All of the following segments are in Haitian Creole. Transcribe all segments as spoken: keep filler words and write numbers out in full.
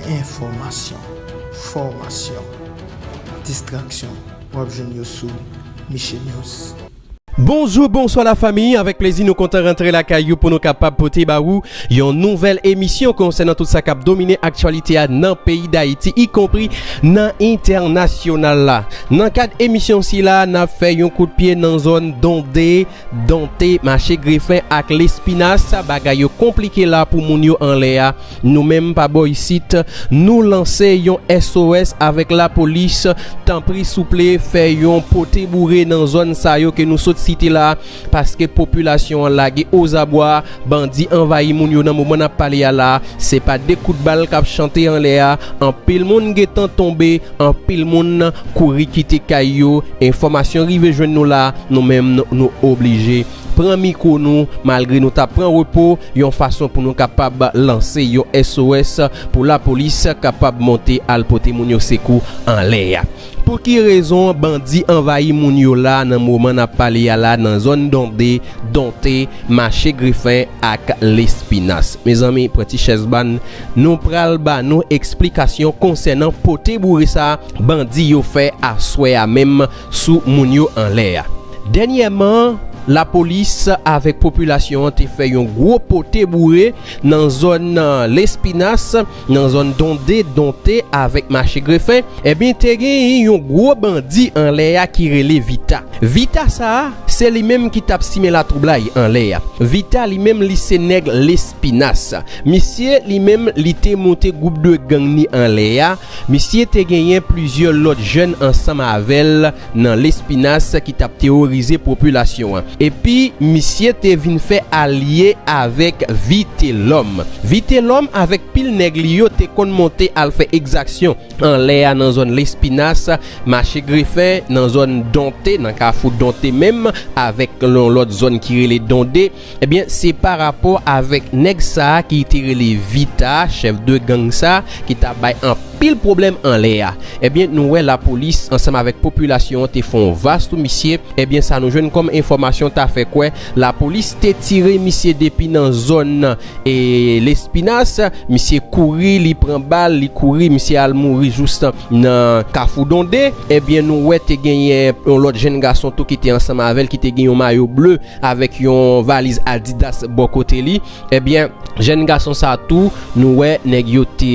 Enfòmasyon, fòmasyon, distraksyon, w ap jwenn yo sou Miche News. Bonjou, bonswa lafanmi, avèk plezi nou kontan rantre lakay ou pou nou kapab pote ba ou yon nouvèl emisyon konsènan tout sa k ap domine aktyalite a nan peyi Dayiti, ikonpri nan entènasyonal la. Nan kad emisyon sila, n ap fè yon kout pye nan zòn Donde, Donte, Mache Grefen ak Lespinas. Bagay yo konplike la pou moun yo anlè a. Nou menm pa bò isit, nou lanse yon S O S avèk lapolis. Tanpri souple, fè yon pote boure nan zòn sa yo ke nou sot site la, paske popilasyon an lage ozabwa, bandi anvayi moun yo nan moman n ap pale a la. Se pa de kout bal k ap chante anlè a. Anpil moun gentan tonbe, anpil moun kouri kite kay yo. Enfòmasyon rive jwenn nou la, nou menm nou, nou oblije pran mikwo nou, malgre nou t ap pran repo, yon fason pou nou kapab lanse yon S O S pou lapolis kapab monte al pote moun yo sekou anlè a. Pou ki rezon bandi anvayi moun yo la nan moman n ap pale a la nan zòn Donde, Donte, Mache Grefen ak Lespinas? Mezanmi, pran ti chèz ba n, nou pral ba nou eksplikasyon konsènan pote boure sa bandi yo fè aswè a menm sou moun yo anlè a. Dènyèman, lapolis avèk popilasyon an te fè yon gwo pote boure nan zòn, euh, Lespinas, nan zòn Donde, Donte avèk Mache Grefen. Ebyen, te gen yon gwo bandi anlè a ki rele Vita. Vita sa a, se li menm ki t ap simen latwoublay anlè a. Vita li menm, li se nèg Lespinas. Misye li menm, li te monte gwoup de gang ni anlè a. Misye te genyen plizyè lòt jèn ansanm avè l nan Lespinas ki t ap teworize popilasyon an. Epi, misye te vin fè alye avèk Vitelòm. Vitelòm avèk pil nèg li yo te konn monte al fè egzaksyon anlè a nan zòn Lespinas, Mache Grefen, nan zòn Donte, nan kafou Donte menm, avèk yon lòt zòn ki rele Donde. Ebyen, se pa rapò avèk nèg sa a ki te rele Vita, chèf de gang sa a, ki t ap bay anpil pwoblèm anlè a. Ebyen, nou wè lapolis ansanm avèk popilasyon an te fè yon va sou misye. Ebyen, sa nou jwenn kòm enfòmasyon ta fè kwè lapolis te tire misye depi nan zòn, e, Lespinas. Misye kouri, li pran bal, li kouri, misye al mouri jous nan kafou Donde. Ebyen, nou wè te genyen yon lòt jèn gason tou ki te ansanm avè l, ki te gen yon mayo ble avèk yon valiz Adidas bò kote li. Ebyen, jèn gason sa tou, nou wè nèg yo te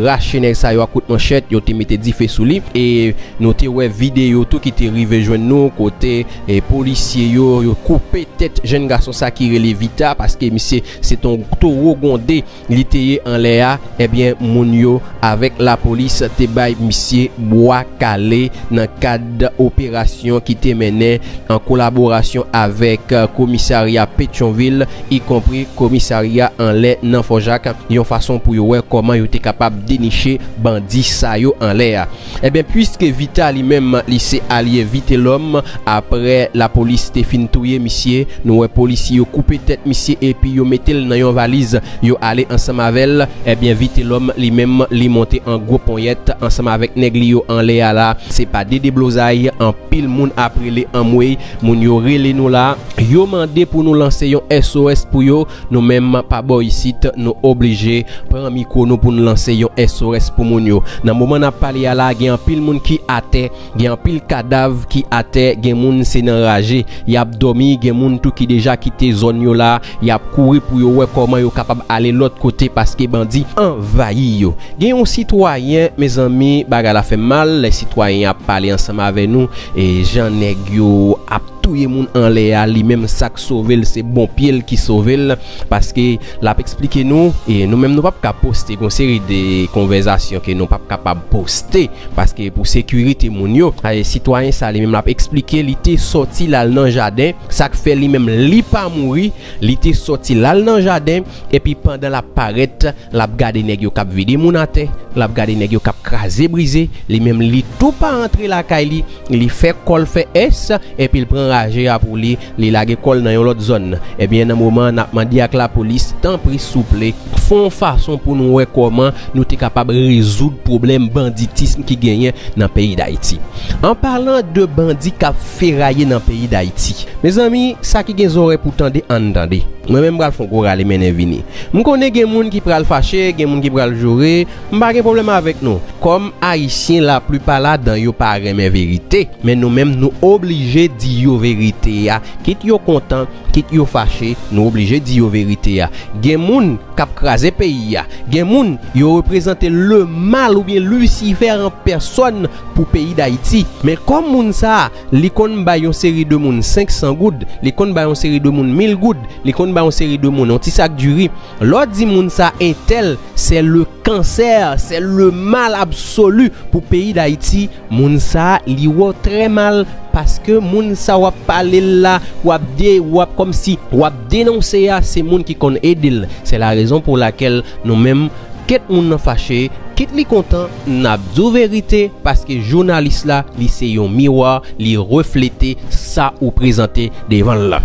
rache nèg sa yo ak kout manchèt, yo te mete dife sou li. E nou te wè videyo tou ki te rive jwenn nou kote, e, polisye yo, yo koupe tèt jèn gason sa ki rele Vita, paske misye se t on towo gwonde li te ye anlè a. Ebyen, moun yo avèk lapolis te bay misye bwa kale nan kad operasyon ki te mennen an kolaborasyon avèk, euh, komisarya Petyonvil, ikonpri komisarya anlè nan Fò Jak, yon fason pou yo wè kòman yo te kapab deniche bandi sa yo anlè a. Ebyen, piske Vita li menm, li se alye Vitelòm, apre lapolis te fin touye misye, nou wè polisye yo koupe tèt misye epi yo mete l nan yon valiz, yo ale ansanm avè l. Ebyen, Vitelòm li menm, li monte an gwo ponyèt ansanm avèk nèg li yo anlè a la. Se pa de deblozay, anpil moun ap rele anmwey, moun yo rele nou la. Yo mande pou nou lanse yon S O S pou yo. Nou menm, pa bò isit, nou oblije pran mikwo nou pou n lanse yon S O S pou moun yo. Nan moman n ap pale a la, gen anpil moun ki atè, gen anpil kadav ki atè, gen moun se nan raje y ap dòmi, gen moun tou ki deja kite zòn yo la, y ap kouri pou yo wè kòman yo kapab ale lòt kote paske bandi anvayi yo. Gen yon sitwayen, mezanmi, bagay la fè m mal, lè sitwayen ap pale ansanm avè nou, e jan nèg yo ap touye moun anlè a, li menm sa k sove l, se bon pye l ki sove l, paske l ap eksplike nou, e nou menm nou p ap ka poste yon seri de konvèsasyon ke nou p ap kapab poste, paske pou sekirite moun yo, e sitwayen sa li menm l ap eksplike, li te sòti l al nan jaden, sa k fè li menm li pa mouri, li te sòti l al nan jaden, epi pandan l ap parèt, l ap gade nèg yo k ap vide moun atè, l ap gade nèg yo k ap kraze brize, li menm li tou pa antre lakay li, li fè kò l fè S, epi l pran raje a pou li, li lage kò l nan yon lòt zòn. Ebyen, nan moman an, n ap mande ak lapolis, tanpri, souple, fè yon fason pou nou wè kòman nou te kapab rezoud pwoblèm banditism ki genyen nan peyi Dayiti. An palan de bandi k ap feraye nan peyi Dayiti, mezanmi, sa ki gen zòrèy pou tande, ann tande. Mwen menm, m pral fè yon gwo rale mennen vini. M konnen gen moun ki pral fache, gen moun ki pral joure, m pa gen pwoblèm avèk nou. Kòm Ayisyen, laplipa ladan yo pa renmen verite, men nou menm, nou oblije di yo verite a. Kit yo kontan, kit yo fache, nou oblije di yo verite a. Gen moun k ap kraze peyi a. Gen moun, yo reprezante lemal oubyen Lisifè an pèsòn pou peyi Dayiti. Men kòm moun sa a, li konn bay yon seri de moun senk san goud, li konn bay yon seri de moun mil goud, li konn bay yon seri de moun yon ti sak diri. Lè w di moun sa entèl, c'est le cancer, c'est le mal absolu pou peyi Dayiti. Moun sa, li wè w trè mal, paske moun sa w ap pale l la, w ap de, w ap kòmsi, w ap denonse a, se moun ki konn ede l. C'est la raison pour laquelle nou menm, kit moun nan fache, kit li kontan, n ap di w verite, paske jounalis la, li se yon miwa, li reflete sa ou prezante devan l la.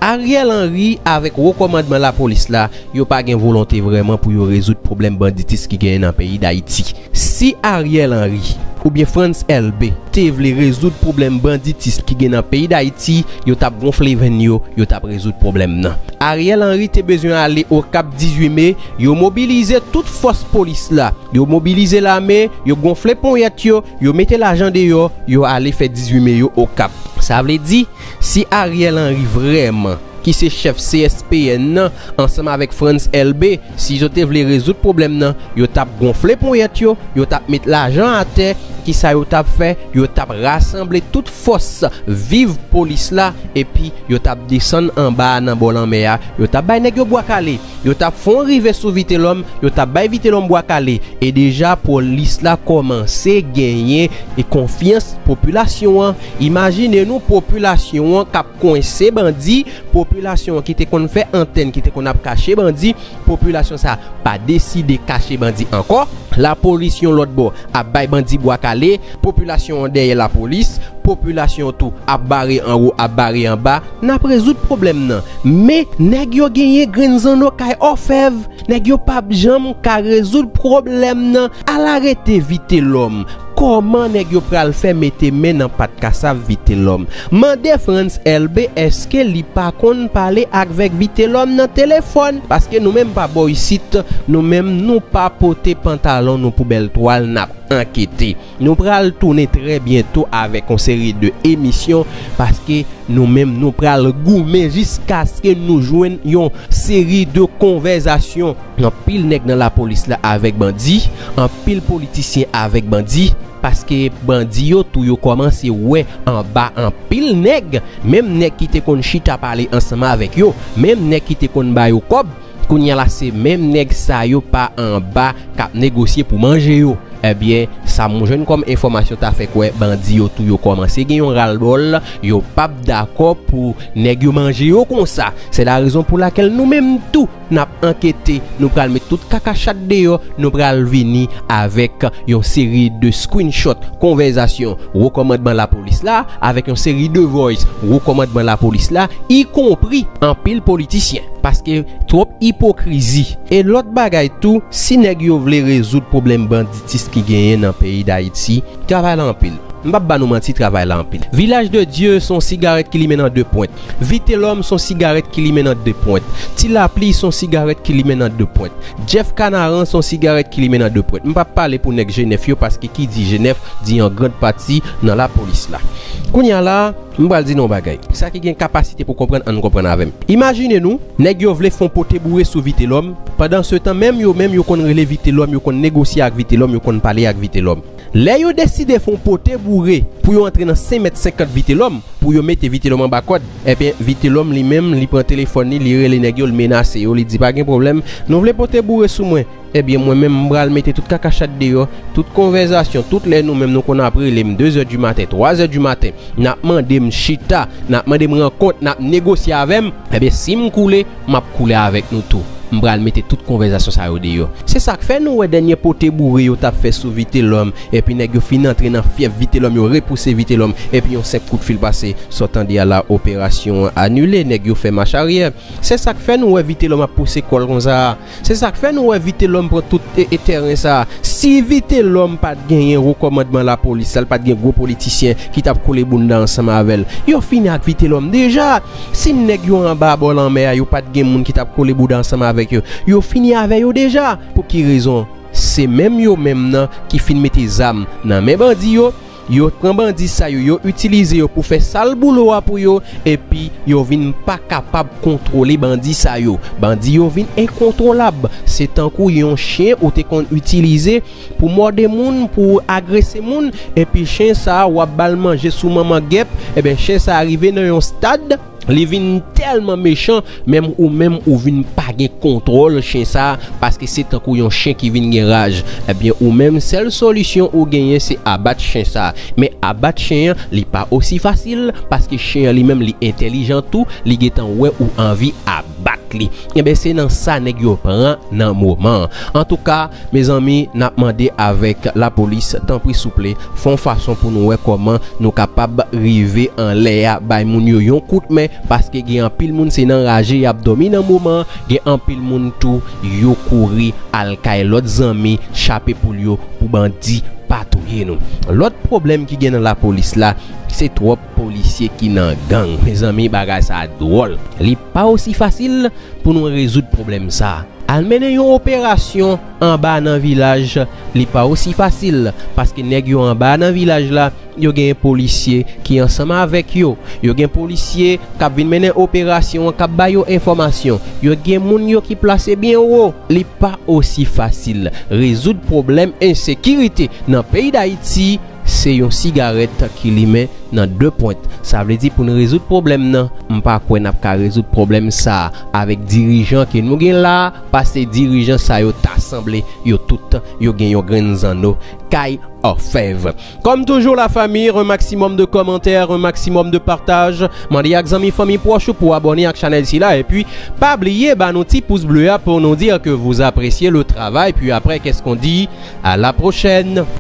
Ariel Henry avèk wo kòmandman lapolis la, yo pa gen volonte vrèman pou yo rezoud pwoblèm banditis ki genyen nan peyi Dayiti. Si Ariel Henry oubyen Frantz Elbé te vle rezoud pwoblèm banditis ki gen nan peyi Dayiti, yo t ap gonfle venn yo, yo t ap rezoud pwoblèm nan. Ariel Henry te bezwen ale Okap dizuit me, yo mobilize tout fòs polis la, yo mobilize lame, yo gonfle ponyèt yo, yo mete lajan deyò, yo ale fè dizuit me yo Okap. Sa vle di, si Ariel Henry vrèman, ki se chèf C S P N nan, ansanm avèk Frantz Elbé, si yo te vle rezoud pwoblèm nan, yo t ap gonfle ponyèt yo, yo t ap met lajan atè, kisa yo t ap fè? Yo t ap rasanble tout fòs viv polis la, epi yo t ap desann anba a nan bò lanmè a, yo t ap bay nèg yo bwa kale, yo t ap fè yon rive sou Vitelòm, yo t ap bay Vitelòm bwa kale, e deja polis la kòmanse genyen e konfyans popilasyon an. Imajine nou popilasyon an k ap kwense bandi, popilasyon an ki te konn fè antèn, ki te konn ap kache bandi, popilasyon sa pa deside kache bandi ankò. Lapolis yon lòt bò ap bay bandi bwa kale, popilasyon an dèyè lapolis, popilasyon tou ap bare anwo, ap bare anba. N ap rezoud pwoblèm nan. Men, nèg yo genyen grenn zanno kay òfèv. Nèg yo p ap janm ka rezoud pwoblèm nan. Al arete Vitelòm. Kòman nèg yo pral fè mete men nan pat kasav Vitelòm? Mande Frantz Elbé èske li pa konn pale avèk Vitelòm nan telefòn? Paske nou menm pa bò isit, nou menm nou pa pote pantalon nou pou bèl twal, n ap ankete. Nou pral tounen trè byento avèk yon seri de emisyon, paske nou menm nou pral goumen jiskaske nou jwenn yon seri de konvèzasyon. Anpil nèg nan lapolis la avèk bandi, anpil politisyen avèk bandi, paske bandi yo tou yo kòmanse wè anba anpil nèg, menm nèg ki te konn chita pale ansanm avèk yo, menm nèg ki te konn ba yo kòb, kounye a la se menm nèg sa yo pa anba k ap negosye pou manje yo. Ebyen, sa m jwenn kòm enfòmasyon ta fè kwè bandi yo tou yo kòmanse gen yon ralbòl, yo p ap dakò pou nèg yo manje yo konsa. Se la rezon pou lakèl nou menm tou n ap ankete, nou pral met tout kaka chat deyò, nou pral vini avèk yon seri de screenshot konvèzasyon wo kòmandman lapolis la, avèk yon seri de voice wo kòmandman lapolis la, ikonpri anpil politisyen. Paske twòp ipokrizi. E lòt bagay tou, si nèg yo vle rezoud pwoblèm banditis ki genyen nan peyi Dayiti, travay la anpil. M p ap ba nou manti, travay la anpil. Vilaj de Dye se yon sigarèt ki limen nan de pwent. Vitelòm se yon sigarèt ki limen nan de pwent. Ti Lapli se yon sigarèt ki limen nan de pwent. Jeff Canaran se yon sigarèt ki limen nan de pwent. M p ap pale pou nèg Jenèf yo, paske ki di Jenèf di yon grand pati nan lapolis la. Kounye a la, m pral di nou yon bagay. Sa ki gen kapasite pou konprann, ann konprann avè m. Imajine nou, nèg yo vle fè yon pote boure sou Vitelòm. Pandansetan, menm yo menm, yo konn rele Vitelòm, yo konn negosye ak Vitelòm, yo konn pale ak Vitelòm. Lè yo deside fè yon pote boure pou yo antre nan senk mèt senkant Vitelòm, pou yo mete Vitelòm anba kòd, ebyen, Vitelòm li menm, li pran telefòn li, li rele nèg yo, li menase yo, li di, "Pa gen pwoblèm, nou vle pote boure sou mwen. Ebyen, mwen menm, m pral mete tout kaka chat deyò, tout konvèzasyon, tout lè nou menm nou konn ap rele m de zè di maten, twa zè di maten, n ap mande m chita, n ap mande m rankont, n ap negosye avè m, ebyen, si m koule, m ap koule avèk nou tou." M pral mete tout konvèsasyon sa yo deyò. Se sa k fè nou wè dènye pote boure yo t ap fè sou Vitelòm, epi nèg yo fin antre nan fyèf Vitelòm, yo repouse Vitelòm, epi yon senp kout fil pase, sa w tande a la, operasyon an anile, nèg yo fè mach aryè. Se sa k fè nou wè Vitelòm ap pouse kò l konsa a. Se sa k fè nou wè Vitelòm pran tout e, e tèren sa a. Si Vitelòm pa t genyen wo kòmandman lapolis la, li pa t gen gwo politisyen ki t ap kole bounda ansanm avè l, yo fini ak Vitelòm deja. Si nèg yo anba bò lanmè a, yo pa t gen moun ki t ap kole bounda ansanm avèk yo, yo fini avè yo deja. Pou ki rezon? Se menm yo menm nan ki fin mete zam nan men bandi yo. Yo pran bandi sa yo, yo itilize yo pou fè sal boulo a pou yo, epi yo vin pa kapab kontwole bandi sa yo. Bandi yo vin enkontwolab. Se tankou yon chen ou te konn itilize pou mòde moun, pou agrese moun, epi chen sa a, w ap ba l manje sou manman gèp, ebyen, chen sa a rive nan yon stad, li vin tèlman mechan, menm ou menm ou vin pa gen kontwòl chen sa a, paske se tankou yon chen ki vin gen raj. Ebyen, ou menm, sèl solisyon ou genyen, se abat chen sa a. Men abat chen an, li pa osi fasil, paske chen an li menm, li entèlijan tou, li gentan wè ou anvi abat li. Ebyen, se nan sa nèg yo pran nan moman an. Antouka, mezanmi, n ap mande avèk lapolis, tanpri souple, fè yon fason pou nou wè kòman nou kapab rive anlè a, bay moun yo yon kout men, paske gen anpil moun se nan raje y ap dòmi nan moman an, gen anpil moun tou yo kouri al kay lòt zanmi, chape poul yo pou bandi pa touye nou. Lòt pwoblèm ki gen nan lapolis la, se twòp polisye ki nan gang. Mezanmi, bagay sa dwòl. Li pa osi fasil pou nou rezoud pwoblèm sa. Al mennen yon operasyon anba nan vilaj, li pa osi fasil, paske nèg yo anba nan vilaj la, yo gen polisye ki ansanm avèk yo. Yo gen polisye k ap vin mennen operasyon an, k ap ba yo enfòmasyon. Yo gen moun yo ki plase byen wo. Li pa osi fasil. Rezoud pwoblèm ensekirite nan peyi Dayiti, se yon sigarèt ki limen nan de pwent. Sa vle di pou n rezoud pwoblèm nan, m pa kwè n ap ka rezoud pwoblèm sa a avèk dirijan ke nou gen la a, paske dirijan sa yo ta sanble yo tout yo gen yon grenn zanno kay òfèv. Comme toujours, la famille, un maximum de commentaires, un maximum de partage. Mande ak zanmi, fanmi, pwòch ou pou abòne ak chanèl sila. Epi, pa bliye ba nou ti pous ble a pou nou dire que vous appréciez le travail. Puis après, qu'est-ce qu'on dit? À la prochaine.